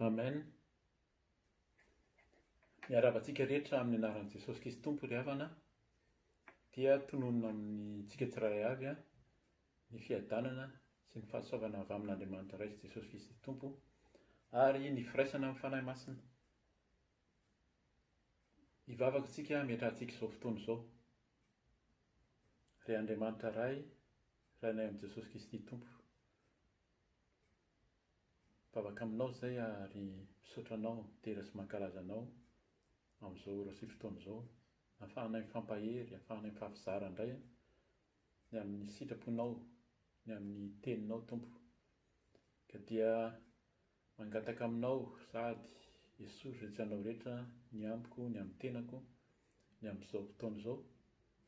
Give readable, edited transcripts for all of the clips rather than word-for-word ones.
Amen. Miarahaba antsika rehetra amin'ny anaran'i Jesosy Kristy Tompo ry havana. Dia tononina amintsika tsirairay avy ny fiadanana sy ny fahasoavana avy amin'Andriamanitra Ray sy Jesosy Kristy Tompo ary ny firaisana amin'ny Fanahy Masina. Hivavaka isika hametrahantsika izao fotoana izao. Ry Andriamanitra Ray, Rainay amin'i Jesosy Kristy Tompo. Mivavaka aminao izay ary misaotra anao, midera sy mankalaza anao amin'izao ora sy fotoana izao. Ahafahanay mifampahery, ahafahanay mifampizara indray ny amin'ny sitraponao, ny amin'ny teninao Tompo. Ka dia mangataka aminao sahady esory izay tsy anao rehetra ny amiko, ny amin'ny tenako, ny amin'izao fotoana izao.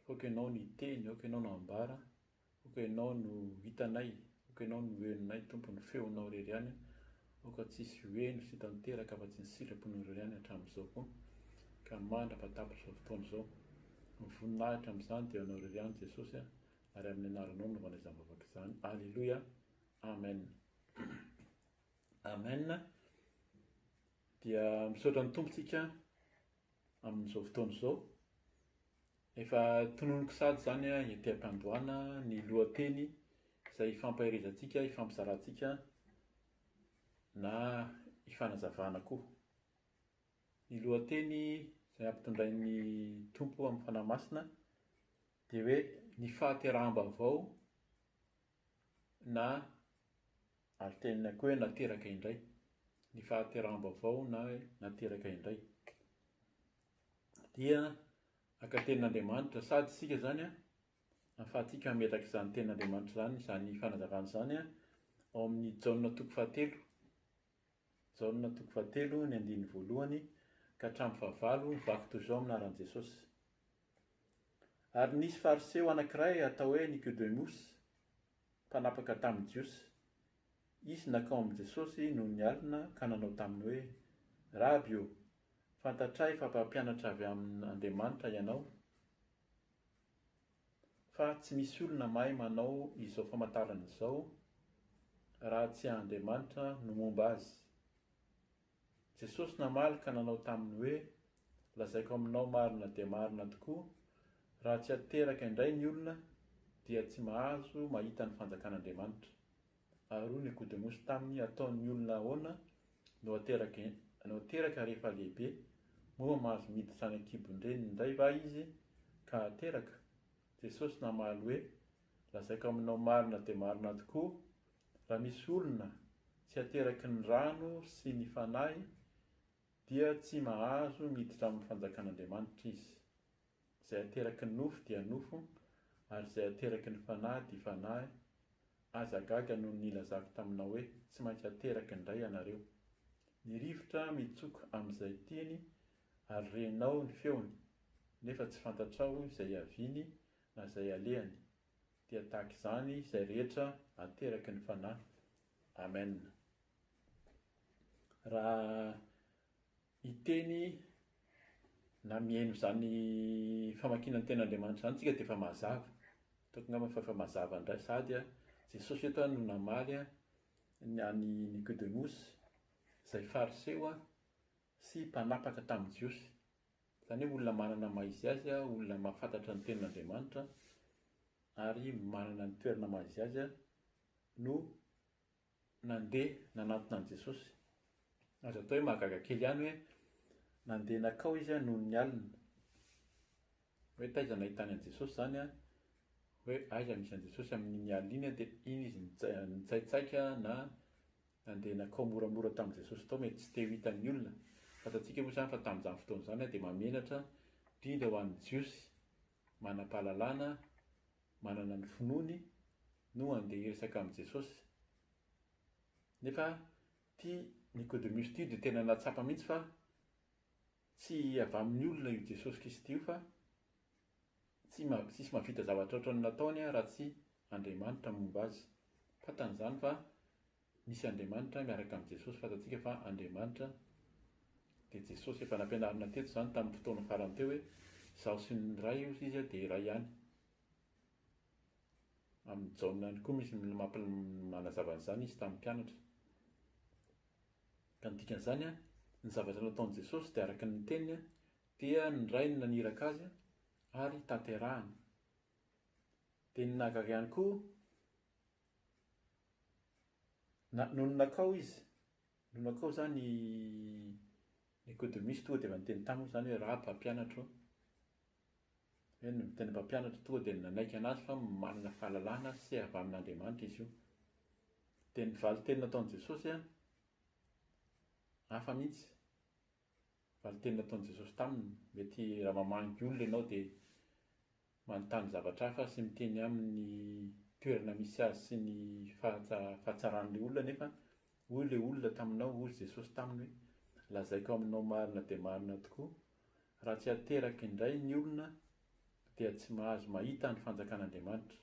Aoka ianao ny hiteny, aoka ianao no hambara. Aoka Ianao no hitanay, aoka Ianao no henonay Tompo, ny feonao irery ihany, aoka tsy hisy ho heno sy tanteraka afa-tsy ny sitraponao irery ihany hatramin'izao koa, ka mandra-pahatapitra izao fotoana izao. Ny voninahitra amin'izany dia ho Anao irery ihany Jesosy a, ary amin'ny anaranao no anaovana izany vavaka izany. Aleloia. Amen. Amen. Dia misaotra ny Tompo tsika amin'izao fotoana izao. Efa tononiko sady izany ety am-piandohana ny lohateny izay hifampaherezantsika, hifampizarantsika na hifanazavana koa. Ny lohateny izay ampitondrain'ny Tompo amin'ny Fanahy Masina dia hoe ny fahateraham-baovao na ary tenenina koa hoe nateraka indray. Ny fahateraham-baovao na hoe nateraka indray. Dia haka tenin'Andriamanitra sady isika izany an, ahafahantsika hametraka izany tenin'Andriamanitra izany, izany fanazavana izany an, ao amin'ny Jaona toko fahatelo, Jaona toko fahatelo, ny andininy voalohany ka hatramin'ny fahavalo, mivaky toy izao amin'ny anaran'i Jesosy. Ary nisy Fariseo anankiray atao hoe Nikodemosy, mpanapaka tamin'ny Jiosy. Izy nankao amin'i Jesosy nony alina ka nanao taminy hoe, Raby ô, fantatray fa mpampianatra avy amin'Andriamanitra ianao, fa tsy misy olona mahay manao izao famantarana izao raha tsy Andriamanitra no momba azy. Jesosy namaly ka nanao taminy hoe, Lazaiko aminao marina dia marina tokoa, raha tsy ateraka indray ny olona, dia tsy mahazo mahita ny fanjakan'Andriamanitra. Ary hoy Nikodemosy taminy, Ataon'ny olona ahoana no ateraka no ateraka rehefa lehibe? Moa mahazo miditra any an-kibon-dreniny indray va izy ka ateraka? Jesosy namaly hoe, Lazaiko aminao marina dia marina tokoa, Raha misy olona tsy ateraky ny rano sy ny Fanahy dia tsy mahazo miditra amin'ny fanjakan'Andriamanitra izy. Izay ateraky ny nofo dia nofo, ary izay ateraky ny Fanahy dia fanahy. Aza gaga noho ny nilazako taminao hoe, tsy maintsy ateraka indray ianareo. Ny rivotra mitsoka amin'izay tiany ary renao ny feony, nefa tsy fantatrao izay iaviany na izay alehany. dia tahaka izany izay rehetra ateraky ny Fanahy. Amen. Raha hiteny na mihaino izany famakiana ny tenin'Andriamanitra izany tsika dia efa mazava. Ataoko angamba fa efa mazava indray sahady a. Jesosy eto no namaly ny an'i Nikodemosy izay fariseo sy mpanapaka tamin'ny Jiosy. Izany hoe olona manana maha izy azy, olona mahafantatra ny tenin'Andriamanitra ary manana ny toerana maha izy azy no nandeha nanatona an'i Jesosy. Azo atao hoe mahagaga kely ihany hoe nandeha nakao izy noho ny alina. Hoe taiza nahitany an'i Jesosy izany hoe aiza misy an'i Jesosy amin'iny alina iny dia iny izy nitsaitsaika na Nandeha nankao moramora tamin'i Jesosy tao mety tsy te ho hitan'ny olona. Fantatsika moa izany fa tamin'izany fotoana izany dia mahamenatra indrindra ho an'ny Jiosy manam-pahalalana, manana ny finoany no handeha hiresaka amin'i Jesosy. Nefa ity Nicodemus ity dia tena nahatsapa mihitsy fa tsy avy amin'ny olona io Jesosy Kristy io fa tsy tsisy mahavita zavatra ohatran'ny nataony raha tsy Andriamanitra momba azy. Fantany izany fa misy Andriamanitra miaraka amin'i Jesosy. Fantatsika fa Andriamanitra dia Jesosy. Efa nampianarina teto izany tamin'ny fotoana farany teo hoe izaho sy ny Ray hozy izy dia iray ihany. Amin'ny Jaona ihany koa misy manazava an'izany izy tamin'ny mpianatra. Ka ny dikan'izany, ny zavatra nataon'i Jesosy dia araka ny teniny, dia ny Rainy naniraka azy ary tanterahany. Dia ny nahagaga ihany koa, na, nony nakao izy, nony nakao izany i Nikodemisy tonga dia efa niteny taminy izany hoe Raha mpampianatra ô. Hoe ny tena mpampianatra tonga dia nanaiky anazy fa manana fahalalana sy avy amin'Andriamanitra izy io. Dia ny valin-teny nataon'i Jesosy an, hafa mihitsy. Valin-teny nataon'i Jesosy taminy, mety raha mamangy olona ianao dia manontany zavatra hafa sy miteny aminy ny toerana misy azy sy ny fahatsaran'ilay olona nefa hoy ilay olona taminao, hoy Jesosy taminy hoe, lazaiko aminao marina dia marina tokoa, raha tsy ateraka indray ny olona dia tsy mahazo mahita ny fanjakan'Andriamanitra.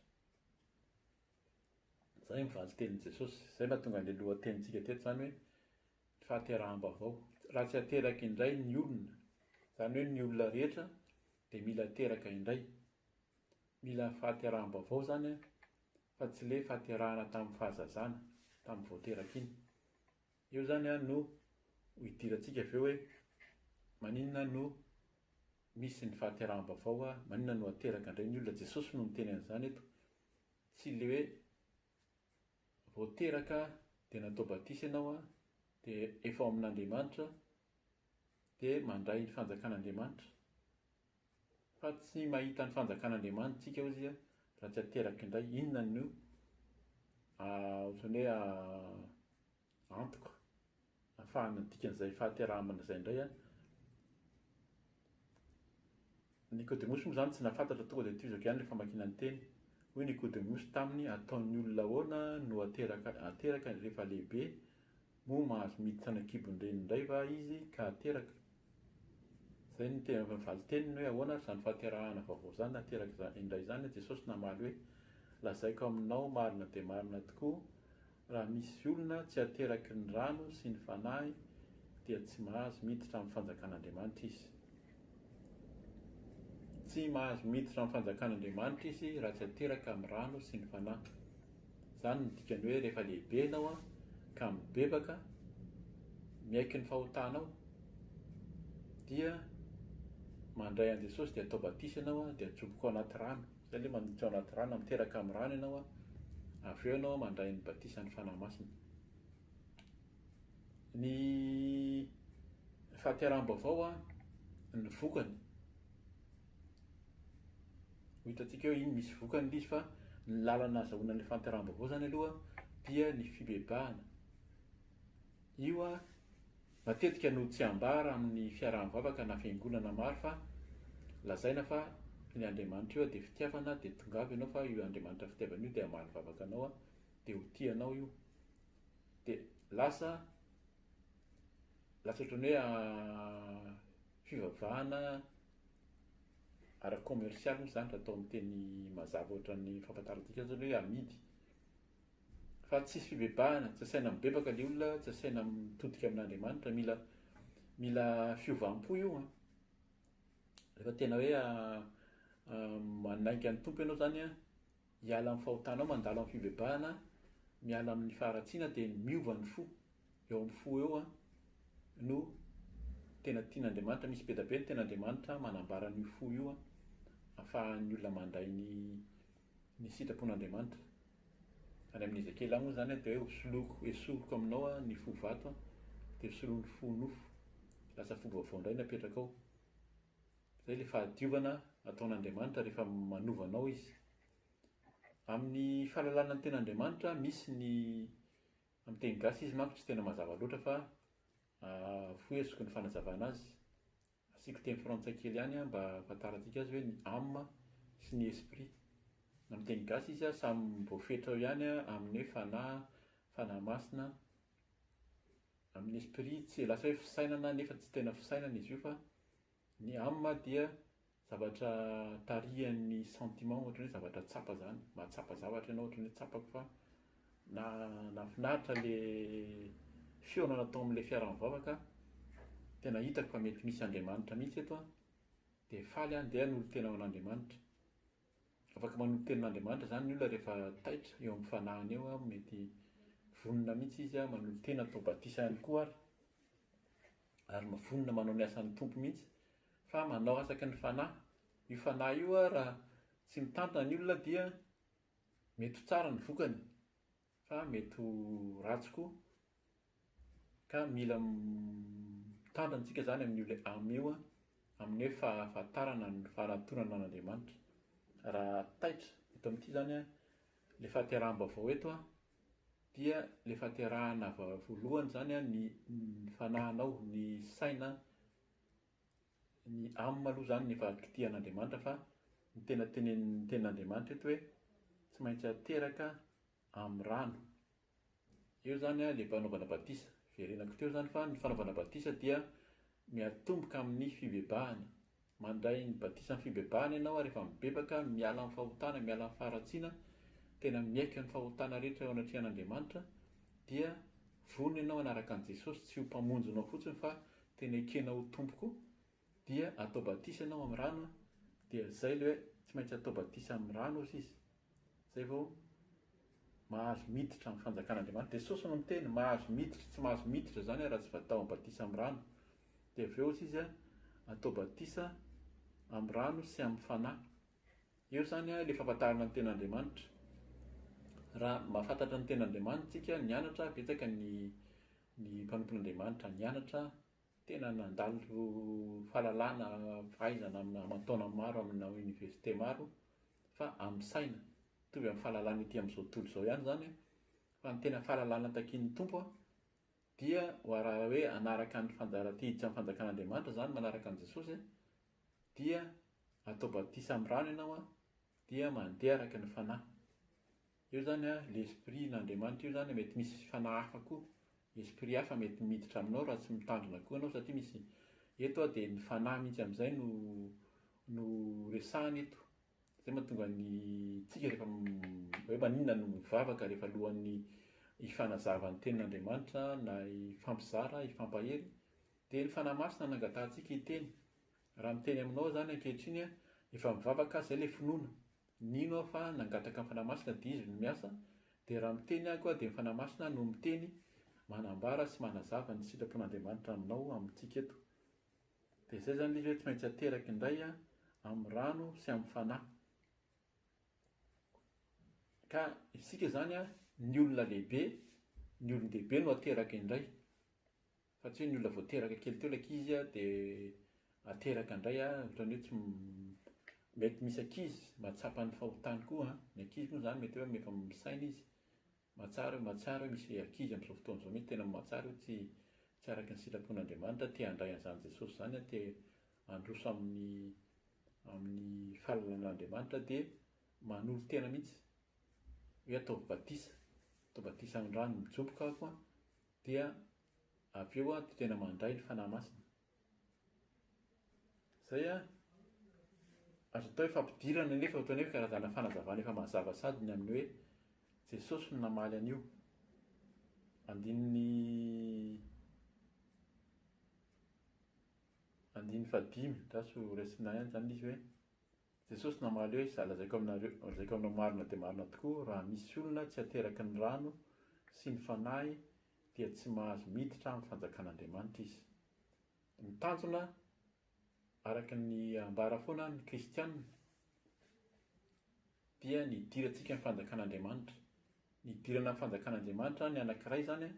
Izay ny valin-tenin'i Jesosy. Izay mahatonga an'ilay lohatenintsika teto izany hoe ny fahateraham-baovao. Raha tsy ateraka indray ny olona, izany hoe ny olona rehetra dia mila ateraka indray. Mila fahateraham-baovao izany fa tsy ilay fahaterahana tamin'ny fahazazana, tamin'ny vao teraka iny. Eo izany no ho idirantsika avy eo hoe maninona no misy ny fahateraham-baovao, maninona no ateraka indray ny olona. Jesosy no niteny an'izany eto. Tsy le hoe vao teraka dia natao batisa ianao dia efa ao amin'Andriamanitra dia mandray ny fanjakan'Andriamanitra. Fa tsy mahita ny fanjakan'Andriamanitra tsika hozy raha tsy ateraka indray. Inona no ohatran'ny hoe antoka ahafahana ny dikan'izay fahaterahana izay indray an. Nikodemosy moa izany tsy nahafantatra tonga dia tohizako ihany ilay famakiana ny teny. Hoy Nikodemosy taminy, ataon'ny olona ahoana no ateraka ateraka rehefa lehibe? Moa mahazo miditra any an-kibon-dreniny indray va izy ka ateraka? Izay no tena valin-teniny hoe ahoana ary izany fahaterahana vaovao izany na ateraka indray izany? Jesosy namaly hoe, Lazaiko aminao marina dia marina tokoa, Raha misy olona tsy ateraky ny rano sy ny Fanahy dia tsy mahazo miditra amin'ny fanjakan'Andriamanitra izy. Tsy mahazo miditra amin'ny fanjakan'Andriamanitra izy raha tsy ateraka amin'ny rano sy ny Fanahy. Izany no dikany hoe rehefa lehibe ianao ka mibebaka, miaiky ny fahotanao, dia mandray an'i Jesosy dia atao batisa ianao dia ajoboka ao anaty rano. Zay le maniditra ao anaty rano, miteraka amin'ny rano ianao, avy eo ianao mandray ny batisan'ny Fanahy Masina. Ny fahateraham-baovao, ny vokany, ho hitantsika eo iny misy vokany ilay izy fa ny lalana azahoana ilay fahateraham-baovao zany aloha dia ny fibebahana. Io Matetika no tsy ambara amin'ny fiaraha-mivavaka na fiangonana maro fa lazaina fa ny Andriamanitra io dia fitiavana dia tongava ianao fa io Andriamanitra fitiavana io dia hamaly vavaka anao dia ho tia anao io. Dia lasa lasa ohatran'ny hoe fivavahana ara-commercial moa izany raha atao amin'ny teny mazava ohatran'ny fahafantarantsika azy hoe amidy. Fa tsisy fibebahana, tsy asaina mibebaka le olona, tsy asaina mitodika amin'Andriamanitra, mila mila fiovam-po io an. Rehefa tena hoe manainga ny Tompo ianao zany an, hiala amin'ny fahotanao, mandalo amin'ny fibebahana, miala amin'ny faharatsiana dia miova ny fo. Eo amin'ny fo eo an no tena tian'Andriamanitra, misy be dia be ny ten'Andriamanitra manambara an'io fo io an, ahafahan'ny olona mandray ny ny sitrapon'Andriamanitra. Any amin'ny Ezekiela moa izany dia hoe hosoloiko, hesoriko aminao ny fo vato dia hosoloiny fo nofo. Lasa fo vaovao indray ny apetraka ao. Izay ilay fahadiovana ataon'Andriamanitra rehefa manova anao Izy. Amin'ny fahalalana ny ten'Andriamanitra misy ny amin'ny teny gasy izy manko tsy tena mazava loatra fa foheziko ny fanazavana azy. Asiako teny frantsay kely ihany mba hahafantarantsika azy hoe ny âme sy ny esprit. Amin'ny teny gasy izy samy voafetra ao ihany amin'ny hoe fanahy, fanahy masina. Amin'ny esprit tsy lasa hoe fisainana nefa tsy tena fisainana izy io fa ny âme dia Zavatra tarihan'ny sentiment ohatran'ny hoe zavatra tsapa zany, mahatsapa zavatra ianao ohatran'ny hoe tsapako fa na nahafinaritra le fihaonana tao amin'ilay fiaraha-mivavaka, tena hitako fa mety misy Andriamanitra mihitsy eto an, dia faly aho ndeha hanolo-tena ho an'Andriamanitra. Afaka manolo-tena an'Andriamanitra zany ny olona rehefa taitra eo amin'ny fanahiny eo an, mety vonona mihitsy izy an, manolo-tena atao batisa ihany koa ary. Ary vonona manao ny asan'ny Tompo mihitsy fa manao asaky ny fanahy. Io fanahy io raha tsy mitantana ny olona dia mety ho tsara ny vokany fa mety ho ratsy koa ka mila mitandrina tsika zany amin'io le âme io amin'ny hoe fahafantarana ny fahalantonana an'Andriamanitra. Raha taitra eto amin'ity zany le fahateraham-baovao eto dia le fahaterahana voalohany zany ny fanahinao, ny saina, ny âme aloha zany ny efa kitihan'Andriamanitra fa ny tena tenenin'ny tenin'Andriamanitra eto hoe tsy maintsy ateraka amin'ny rano. Eo zany le fanaovana batisa. Verenako teo zany fa ny fanaovana batisa dia miatomboka amin'ny fibebahana. Mandray ny batisa amin'ny fibebahana ianao ary efa mibebaka, miala amin'ny fahotana, miala amin'ny faharatsiana, tena miaiky ny fahotana rehetra eo anatrehan'Andriamanitra, dia vonona ianao hanaraka an'i Jesosy, tsy ho mpamonjinao fotsiny fa tena ekenao ho Tompo koa, dia atao batisa ianao amin'ny rano, dia zay le hoe tsy maintsy atao batisa amin'ny rano hozy izy. Zay vao mahazo miditra amin'ny fanjakan'Andriamanitra. Jesosy no miteny, mahazo miditra, tsy mahazo miditra zany raha tsy atao batisa amin'ny rano. Dia avy eo hozy izy atao batisa amin'ny rano sy amin'ny fanahy. Eo zany le fahafantarana ny ten'Andriamanitra. Raha mahafantatra ny ten'Andriamanitra tsika, nianatra betsaka ny ny mpanompon'Andriamanitra nianatra, tena nandalo fahalalana, fahaizana amina aman-taona maro amina université maro fa amin'ny saina, mitovy amin'ny fahalalana ety amin'izao tontolo izao ihany izany, fa ny tena fahalalana takian'ny Tompo dia ho raha hoe hanaraka ny fanjara te hiditra amin'ny fanjakan'Andriamanitra izany, manaraka an'i Jesosy, dia atao batisa amin'ny rano ianao dia mandeha araka ny fanahy. Eo izany l'esprit n'Andriamanitra io izany mety misy fanahy hafa koa, esprit hafa mety miditra aminao raha tsy mitandrina koa ianao satria misy eto dia ny fanahy mihitsy amin'izay no no resahana eto. Zay mahatonga ny tsika rehefa hoe maninona no mivavaka rehefa alohan'ny hifanazava ny tenin'Andriamanitra na hifampizara, hifampahery dia ny Fanahy Masina no angatahantsika hiteny. Raha miteny aminao aho zany ankehitriny efa mivavaka aho, zay le finoana. Nino aho fa nangataka ny Fanahy Masina dia Izy no miasa, dia raha miteny aho koa dia ny Fanahy Masina no miteny manambara sy manazava ny sitrapon'Andriamanitra aminao, amintsika eto. Dia izay izany ilay izy hoe tsy maintsy ateraka indray amin'ny rano sy amin'ny fanahy. Ka isika izany, ny olona lehibe, ny olon-dehibe no ateraka indray. Fa tsy hoe ny olona vao teraka kely teo ilay ankizy dia ateraka indray, ohatran'ny hoe tsy mety misy ankizy mahatsapa ny fahotany koa. Ny ankizy moa izany mety hoe efa misaina izy. Mahatsara hoe mahatsiaro hoe misy ankizy amin'izao fotoana izao mihitsy tena mahatsiaro hoe tsy tsy araka ny sitrapon'Andriamanitra te handray an'izany Jesosy izany aho te handroso amin'ny amin'ny fahalalan'Andriamanitra dia manolo-tena mihitsy hoe ataovy batisa atao batisa amin'ny rano mijoboka aho koa dia avy eo aho dia tena mandray ny Fanahy Masina. Zay an! Azo atao hoe fampidirana nefa ohatran'ny hoe karazana fanazavana efa mazava sady ny amin'ny hoe Jesosy no namaly an'io. Andininy andininy fahadimy, andraso raisina ihany izany ilay izy hoe Jesosy namaly hoe, Izaho lazaiko aminareo, lazaiko aminao marina dia marina tokoa, raha misy olona tsy ateraky ny rano sy ny Fanahy dia tsy mahazo miditra amin'ny fanjakan'Andriamanitra izy. Ny tanjona, araka ny ambara foana ny kristiana, dia ny hidirantsika amin'ny fanjakan'Andriamanitra. Ny hidirana amin'ny fanjakan'Andriamanitra ny anankiray izany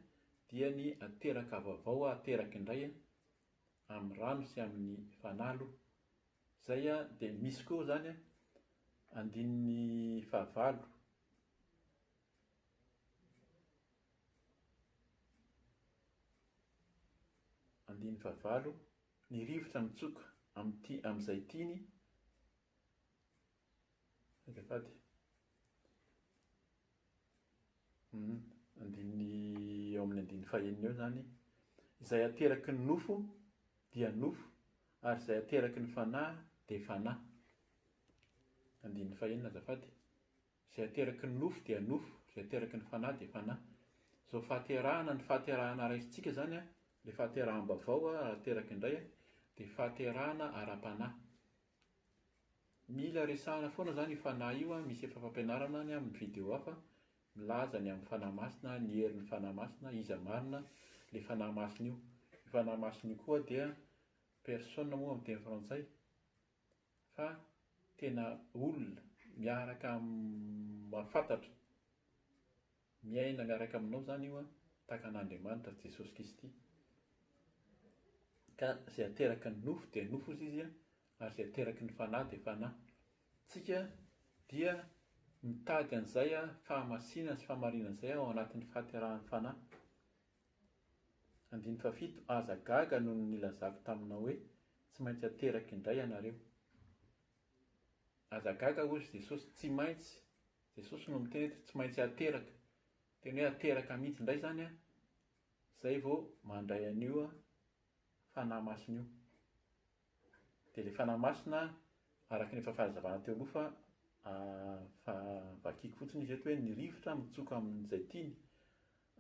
dia ny ateraka vaovao, ateraka indray amin'ny rano sy amin'ny fanahy aloha. Izay dia misy koa izany andininy fahavalo. Andininy fahavalo, Ny rivotra mitsoka amin'ity amin'izay tiany, azafady, andininy eo amin'ny andininy fahenina eo izany, izay ateraky ny nofo dia nofo, ary izay ateraky ny fanahy dia fanahy. Andininy fahenina azafady. Izay ateraky ny nofo dia nofo, izay ateraky ny fanahy dia fanahy. Izao fahaterahana, ny fahaterahana raisintsika izany an, ilay fahateraham-baovao raha ateraka indray an, dia fahaterahana ara-panahy. Mila resahana foana izany io fanahy io an, misy efa fampianarana any amin'ny video hafa milaza ny amin'ny Fanahy Masina, ny herin'ny Fanahy Masina, iza marina ilay Fanahy Masina io. Io Fanahy Masina io koa dia personne moa amin'ny teny frantsay fa tena olona miaraka mahafantatra, miaina miaraka aminao izany io tahaka an'Andriamanitra Jesosy Kristy. Ka izay ateraky ny nofo dia nofo ozy izy ary izay ateraky ny fanahy dia fanahy. Tsika dia mitady an'izay fahamasinana sy fahamarinana izay ao anatin'ny fahaterahan'ny fanahy. Andininy fahafito, Aza gaga noho ny nilazako taminao hoe, Tsy maintsy ateraka indray ianareo. Aza gaga hozy Jesosy, tsy maintsy, Jesosy no miteny eto, tsy maintsy ateraka. Teny hoe ateraka mihitsy indray izany an, izay vao mandray an'io Fanahy Masina io. Dia ilay Fanahy Masina, araka ny efa fahazavana teo aloha fa fa vakiko fotsiny izy eto hoe ny rivotra mitsoka amin'izay tiany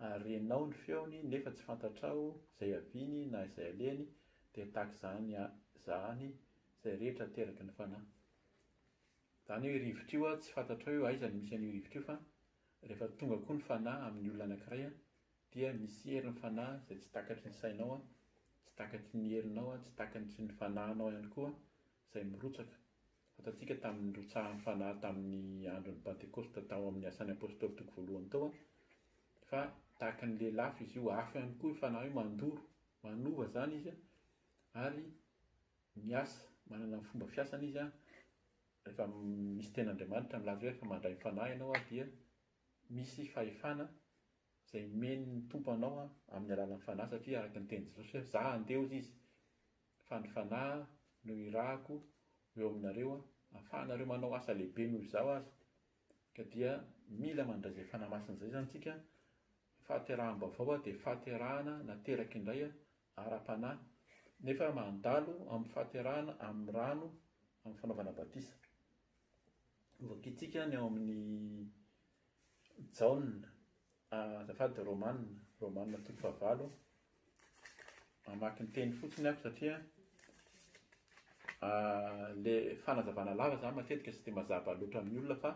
ary renao ny feony nefa tsy fantatrao izay aviany na izay alehany dia tahaka izany izany izay rehetra ateraky ny Fanahy. Izany hoe rivotra io tsy fantatrao io aiza no misy an'io rivotra io fa rehefa tonga koa ny Fanahy amin'ny olona anankiray dia misy herin'ny Fanahy izay tsy takatry ny sainao, tsy takatry ny herinao, tsy takatry ny fanahinao ihany koa izay mirotsaka. Fantatsika tamin'ny nirotsahan'ny Fanahy tamin'ny andron'ny Pantekosta tao amin'ny Asan'ny Apostoly toko voalohany tao fa tahaka ny lelafo izy io, afo ihany koa io Fanahy io mandoro, manova izany izy ary miasa, manana ny fomba fiasany izy rehefa misy tenin'Andriamanitra milaza hoe rehefa mandray ny Fanahy ianao dia misy fahefana izay omen'ny Tompo anao amin'ny alalan'ny Fanahy satria araka ny tenin'i Jesosy hoe za handeha hozy izy fa ny Fanahy no irahako ho eo aminareo ahafahanareo manao asa lehibe noho izaho aza ka dia mila mandray izay Fanahy Masina izay izany tsika. Fahateraham-baovao dia fahaterahana nateraka indray ara-panahy nefa mandalo amin'ny fahaterahana amin'ny rano amin'ny fanaovana batisa. Hovakintsika ny ao amin'ny Jaona, azafady Romana, Romana toko fahavalo. Mamaky ny teny fotsiny aho satria le fanazavana lava zany matetika tsy dia mazava loatra amin'ny olona fa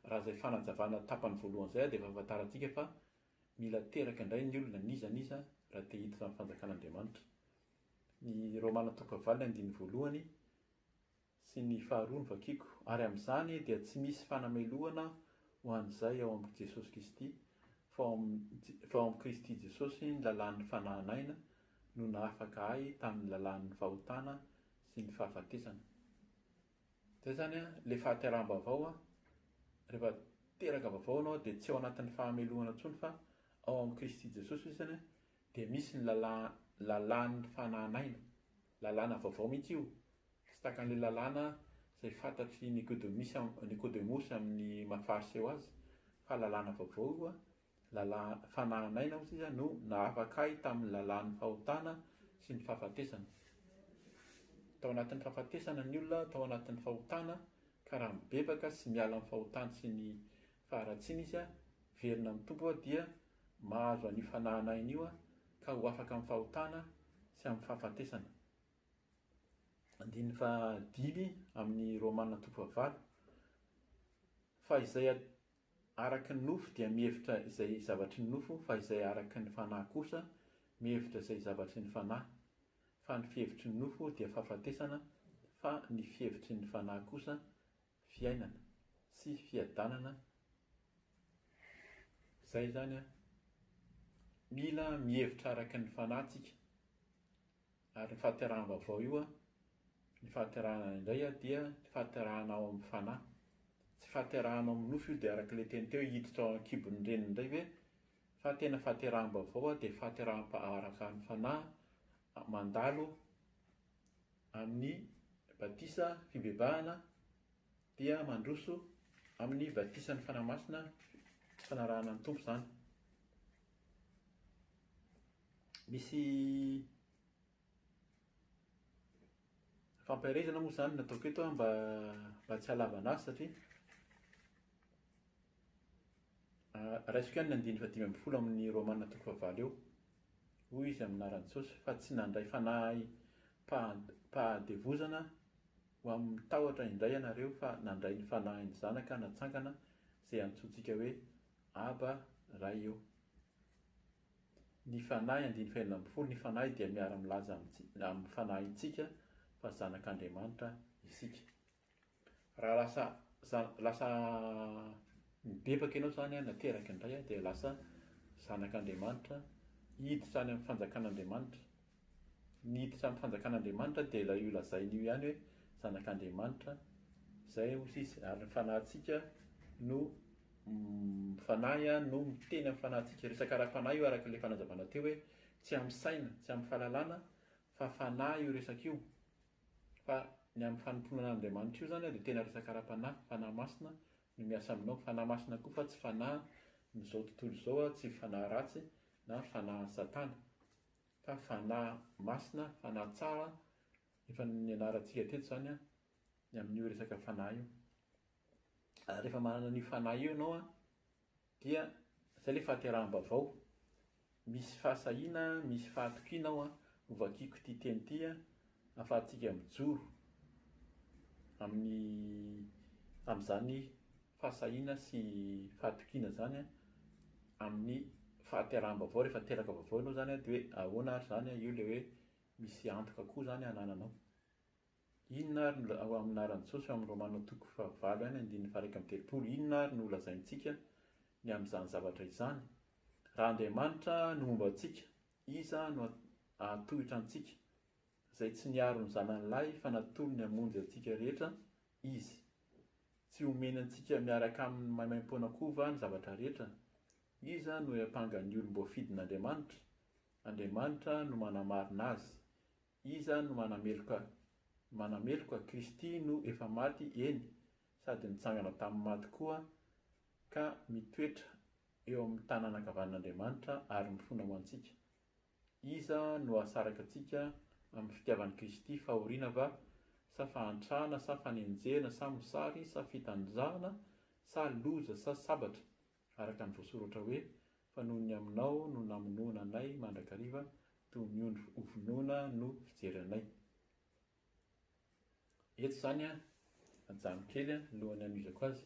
raha izay fanazavana tapany voalohany izay dia efa ahafantarantsika fa mila teraka indray ny olona n'iza n'iza raha te hiditra amin'ny fanjakan'Andriamanitra. Ny Romana toko fahavalo ny andininy voalohany sy ny faharoa no vakiko, ary amin'izany dia tsy misy fanamelohana ho an'izay ao amin'i Jesosy Kristy, fa ao fa ao amin'i Kristy Jesosy ny lalàn'ny fanahin'aina no nahafaka ahy tamin'ny lalàn'ny fahotana sy ny fahafatesana. Izay izany an, ilay fahateraham-baovao an, rehefa teraka vaovao ianao dia tsy ao anatin'ny fahamelohana intsony fa ao amin'i Kristy Jesosy izany dia misy ny lalà lalàn'ny fanahin'aina, lalàna vaovao mihitsy io, Tsy tahaka an'ilay lalàna izay fantatr'i Nikodemosy Nikodemosy amin'ny maha Fariseo azy, fa lalàna vaovao io, lalà, fanahin'aina hozy izy no nahafaka ahy tamin'ny lalàn'ny fahotana sy ny fahafatesana. Tao anatin'ny fahafatesana ny olona, tao anatin'ny fahotana, ka raha mibebaka sy miala amin'ny fahotany sy ny faharatsiana izy, miverina amin'ny Tompo dia mahazo an'io fanahin'aina io ka ho afaka amin'ny fahotana sy amin'ny fahafatesana. Andininy fahadimy amin'ny Romana toko fahavalo, Fa izay araka ny nofo dia mihevitra izay zavatry ny nofo, fa izay araka ny fanahy kosa mihevitra izay zavatry ny fanahy. Fa ny fihevitry ny nofo dia fahafatesana, fa ny fihevitry ny fanahy kosa fiainana sy fiadanana. Izay izany an! Mila mihevitra araka ny fanahy tsika. Ary ny fahateraham-baovao io, ny fahaterahana indray dia ny fahaterahana ao amin'ny fanahy. Tsy fahaterahana ao amin'ny nofo io dia araka ilay teny teo hoe hiditra ao an-kibon'ny reniny indray ve? Fa tena fahateraham-baovao dia fahateraham-araka ny fanahy mandalo amin'ny batisa fibebahana dia mandroso amin'ny batisan'ny Fanahy Masina fanarahana ny Tompo izany. Misy fampaherezana moa izany nataoko eto mba mba tsy halavana azy satria raisiko ihany ny andininy fahadimy ambin'ny folo amin'ny Romana toko fahavalo eo. Hoy izy amin'ny anaran'i Jesosy fa tsy nandray fanahy mpahadevozana ho amin'ny tahotra indray ianareo fa nandray ny fanahin'ny zanaka natsangana izay antsointsika hoe Aba, Ray ô. Ny Fanahy, andininy fahenina ambin'ny folo, ny Fanahy dia miara-milaza amin'ny fanahintsika fa zanak'Andriamanitra isika. Raha lasa lasa mibebaka ianao izany, nateraka indray, dia lasa zanak'Andriamanitra, hiditra any amin'ny fanjakan'Andriamanitra. Ny hiditra amin'ny fanjakan'Andriamanitra dia ilay io lazainy io ihany hoe zanak'Andriamanitra, izay hoy izy, ary ny fanahintsika no fanahy no miteny amin'ny fanahintsika. Resaka ara-panahy io araka ilay fanazavana teo hoe tsy amin'ny saina, tsy amin'ny fahalalana fa fanahy io resaka io. Fa ny amin'ny fanompoana an'Andriamanitra io izany dia tena resaka ara-panahy, fanahy masina no miasa aminao. Fanahy masina koa fa tsy fanahin'izao tontolo izao, tsy fanahy ratsy na fanahin'i Satana fa fanahy masina, fanahy tsara, efa nianarantsika teto izany ny amin'io resaka fanahy io. Ary rehefa manana an'io fanahy io ianao dia izay ilay fahateraham-baovao. Misy fahasahiana, misy fahatokiana ao. Hovakiko ity teny ity ahafahantsika mijoro amin'ny amin'izany fahasahiana sy fahatokiana izany amin'ny fahateraham-baovao. Rehefa teraka vaovao ianao izany dia hoe ahoana ary izany io ilay hoe misy antoka koa izany anananao. Inona ary no ao amin'ny anaran'i Jesosy ao amin'ny Romana toko fahavalo ihany andininy faha-31, inona ary no holazaintsika ny amin'izany zavatra izany? Raha Andriamanitra no momba antsika, iza no hahatohitra antsika? Izay tsy niaro ny Zanany lahy fa natolony hamonjy antsika rehetra Izy. Tsy homeny antsika miaraka aminy maimaimpoana koa va ny zavatra rehetra? Iza no hiampanga ny olom-boafidin'Andriamanitra? Andriamanitra no manamarina azy. Iza no manameloka manameloka? Kristy no efa maty, eny, sady nitsangana tamin'ny maty koa, ka mitoetra eo amin'ny tanana ankavanan'Andriamanitra ary mifona ho antsika. Iza no hahasaraka antsika amin'ny fitiavan'i Kristy? Fahoriana va, sa fahantrana, sa fanenjehana, sa mosary, sa fitanjahana, sa loza, sa sabatra? Araka ny voasoratra hoe, Fa noho ny aminao no namonoana anay mandrakariva, toy ny ondry hovonoina no fijery anay. Eto izany an, ajanoko kely an, alohan'ny hanohizako azy,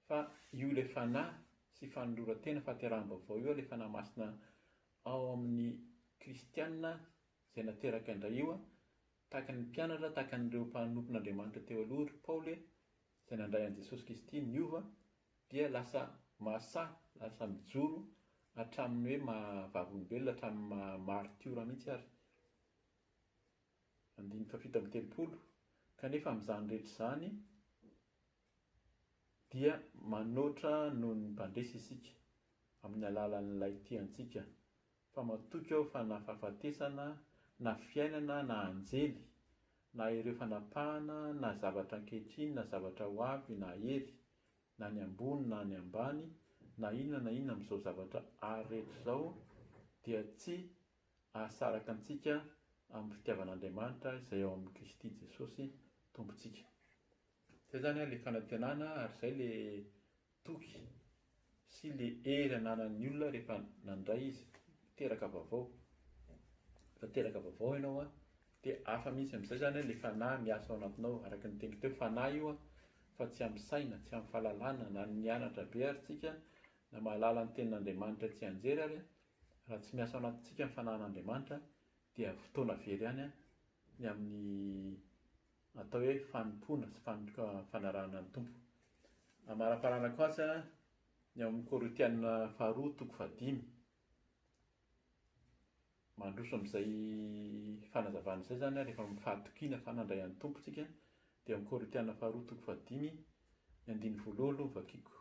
fa io ilay fanahy sy fanoloran-tena fahateraham-baovao io, ilay fanahy masina ao amin'ny kristiana izay nateraka indray io, tahaka ny mpianatra, tahaka an'ireo mpanompon'Andriamanitra teo aloha, ry Paoly, izay nandray an'i Jesosy Kristy niova, dia lasa mahasahy, lasa mijoro hatramin'ny hoe maha vavolombelona, hatramin'ny maha maritiora mihitsy ary. Andininy fahafito amby telopolo, Kanefa amin'izany rehetra izany dia manoatra noho ny mpandresy isika, amin'ny alalan'ilay tia antsika, fa matoky aho fa na fahafatesana, na fiainana, na anjely, na ireo fanapahana, na zavatra ankehitriny, na zavatra ho avy, na hery, na ny ambony na ny ambany, na inona na inona amin'izao zavatra ary rehetra izao, dia tsy hahasaraka antsika amin'ny fitiavan'Andriamanitra izay ao amin'i Kristy Jesosy Tompontsika. Izay izany ilay fanantenana ary izay ilay toky sy le hery ananan'ny olona rehefa nandray izy teraka vaovao. Rehefa teraka vaovao ianao an, dia hafa mihitsy amin'izay izany le fanahy miasa ao anatinao, araka ny teniko teo, fanahy io an, fa tsy amin'ny saina, tsy amin'ny fahalalana, na nianatra be ary tsika, na mahalala ny tenin'Andriamanitra tsianjery ary, raha tsy miasa ao anatintsika ny fanahin'Andriamanitra dia fotoana very ihany ny amin'ny atao hoe fanompoana sy fanarahana ny Tompo. Amaraparanako azy ny ao amin'ny Korintiana faharoa toko fahadimy. Mandroso amin'izay fanazavana izay izany rehefa mifahatokiana fa nandray an'ny Tompo tsika dia amin'ny Korintiana faharoa toko fahadimy ny andininy voalohany aloha vakiko.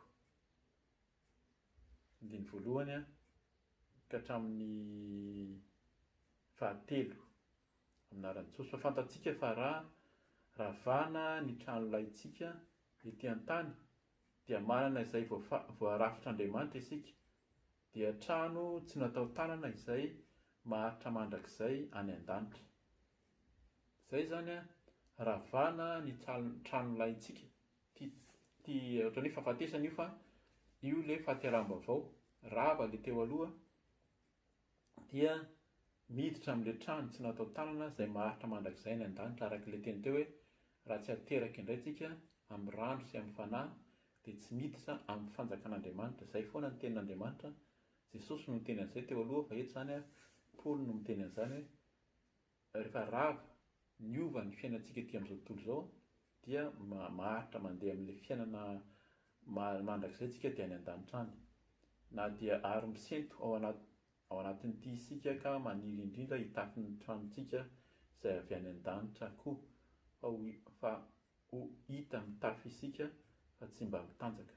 Andininy voalohany ka hatramin'ny fahatelo. Amin'ny anaran'i Jesosy. Fa fantatsika fa raha ravana ny tranolaintsika ety an-tany, dia manana izay voarafitr'Andriamanitra isika, dia trano tsy natao tanana izay maharitra mandrakizay any an-danitra. Izay izany an, ravana ny tranolaintsika, ty, ty ohatran'ny hoe fahafatesana io fa io ilay fahateraham-baovao, rava ilay teo aloha, dia miditra amin'ilay trano tsy natao tanana izay maharitra mandrakizay any an-danitra, araka ilay teny teo hoe raha tsy ateraka indray tsika amin'ny rano sy amin'ny fanahy dia tsy miditra amin'ny fanjakan'Andriamanitra. Izay foana ny tenin'Andriamanitra. Jesosy no niteny an'izay teo aloha fa eto izany Paoly no miteny an'izany hoe rehefa rava, niova ny fiainantsika ety amin'izao tontolo izao dia maharitra mandeha amin'ilay fiainana mandrakizay tsika dia any an-danitra any. Na dia ary misento ao anaty ao anatin'ity isika ka maniry indrindra hitafy ny tranontsika izay avy any an-danitra koa fa ho fa ho hita mitafy isika fa tsy mba mitanjaka.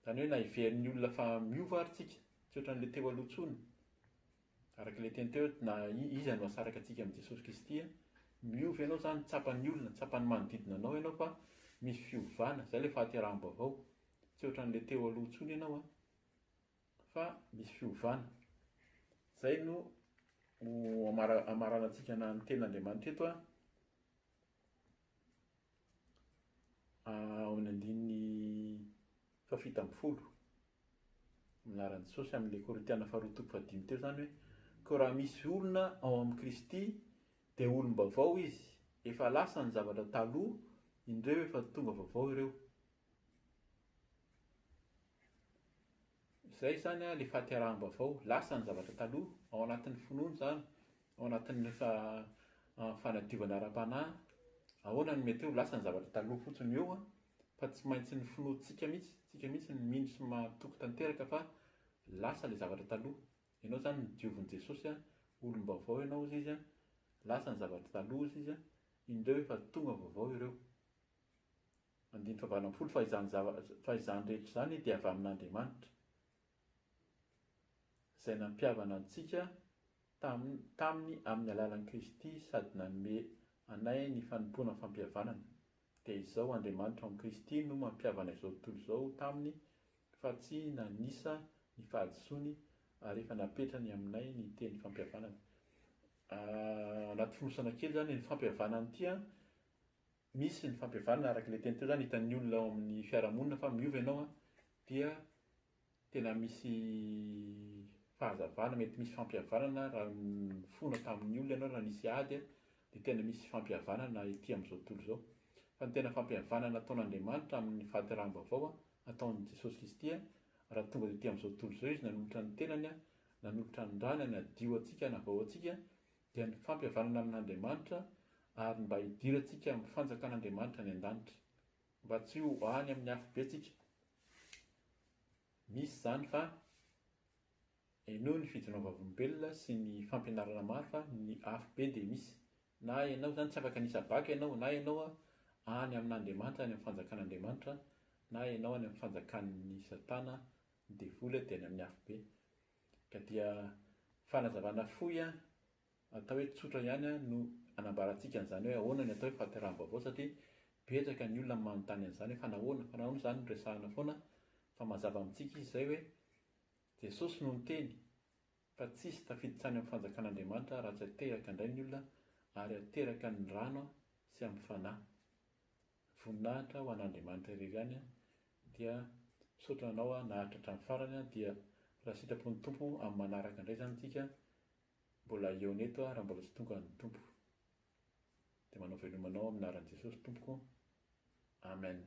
Izany hoe na heverin'ny olona fa miova ary tsika, tsy ohatran'ilay teo aloha intsony. Araka ilay teny teo hoe na iza no hahasaraka antsika amin'i Jesosy Kristy, miova ianao izany, tsapan'ny olona, tsapan'ny manodidina anao ianao fa misy fiovana, izay ilay fahateraham-baovao. Tsy ohatran'ilay teo aloha intsony ianao an, fa misy fiovana. Izay no ho hamaranantsika na ny tenin'Andriamanitra eto an. Ao amin'ny andininy fahafito ambin'ny folo, amin'ny anaran'i Jesosy, amin'ilay Korintiana faharoa toko fahadimy teo izany hoe, Koa raha misy olona ao amin'i Kristy, dia olom-baovao izy, efa lasa ny zavatra taloha, indreo efa tonga vaovao ireo. Izay izany ilay fahateraham-baovao, lasa ny zavatra taloha, ao anatin'ny finoana izany, ao anatin'ny fanadiovana ara-panahy, ahoana no mety hoe ho lasa ny zavatra taloha fotsiny eo fa tsy maintsy ny finoantsika mihitsy, tsika mihitsy no mino sy matoky tanteraka fa lasa ilay zavatra taloha. Ianao izany nodiovin'i Jesosy, olom-baovao ianao hozy izy, lasa ny zavatra taloha hozy izy, indreo efa tonga vaovao ireo. Andininy fahavalo ambin'ny folo, Fa izany zava, fa izany rehetra izany dia avy amin'Andriamanitra, izay nampihavana antsika tamin, taminy amin'ny alalan'i Kristy sady nanome anay ny fanompoana fampihavanana. Dia izao, Andriamanitra ao amin'i Kristy no mampihavana izao tontolo izao taminy, fa tsy nanisa ny fahadisoany, ary efa napetrany aminay ny teny fampihavanana. Anaty fonosana kely izany, ny fampihavanana ity an, Misy ny fampihavanana araka ilay teny teo izany hitan'ny olona ao amin'ny fiarahamonina fa miova ianao an, dia tena misy fahazavana, mety misy fampihavanana raha nifona tamin'ny olona ianao raha nisy ady an, dia tena misy fampihavanana ety amin'izao tontolo izao. Fa ny tena fampihavanana ataon'Andriamanitra amin'ny fahateraham-baovao an, ataon'i Jesosy Kristy an, raha tonga tety amin'izao tontolo izao Izy nanolotra ny tenany an, nanolotra ny rany hanadio antsika, hanavao antsika, dia ny fampihavanana amin'Andriamanitra ary ny mba hidirantsika amin'ny fanjakan'Andriamanitra any an-danitra. Mba tsy ho any amin'ny afobe tsika. Misy izany fa henoy ny fijoroana vavolombelona sy ny fampianarana maro fa ny afobe dia misy. Na ianao izany tsy afaka nisabaka ianao, na ianao any amin'Andriamanitra, any amin'ny fanjakan'Andriamanitra, na ianao any amin'ny fanjakan'ny satana, ny devoly dia any amin'ny afobe. Ka dia fanazavana fohy atao hoe tsotra ihany no anambarantsika an'izany hoe ahoana ny atao hoe fahateraham-baovao satria betsaka ny olona manontany an'izany hoe fa nahoana, fa nahoana izany no resahana foana fa mazava amintsika izy izay hoe Jesosy no niteny fa tsisy tafiditra any amin'ny fanjakan'Andriamanitra raha tsy ateraka indray ny olona ary ateraka ny rano sy amin'ny fanahy. Voninahitra ho an'Andriamanitra irery ihany dia misaotra anao aho naharitra hatramin'ny farany dia raha sitrapon'ny Tompo amin'ny manaraka indray izany tsika mbola hihaona eto aho raha mbola tsy tonga ny Tompo dia manao veloma anao amin'ny anaran'i Jesosy Tompoko Amen.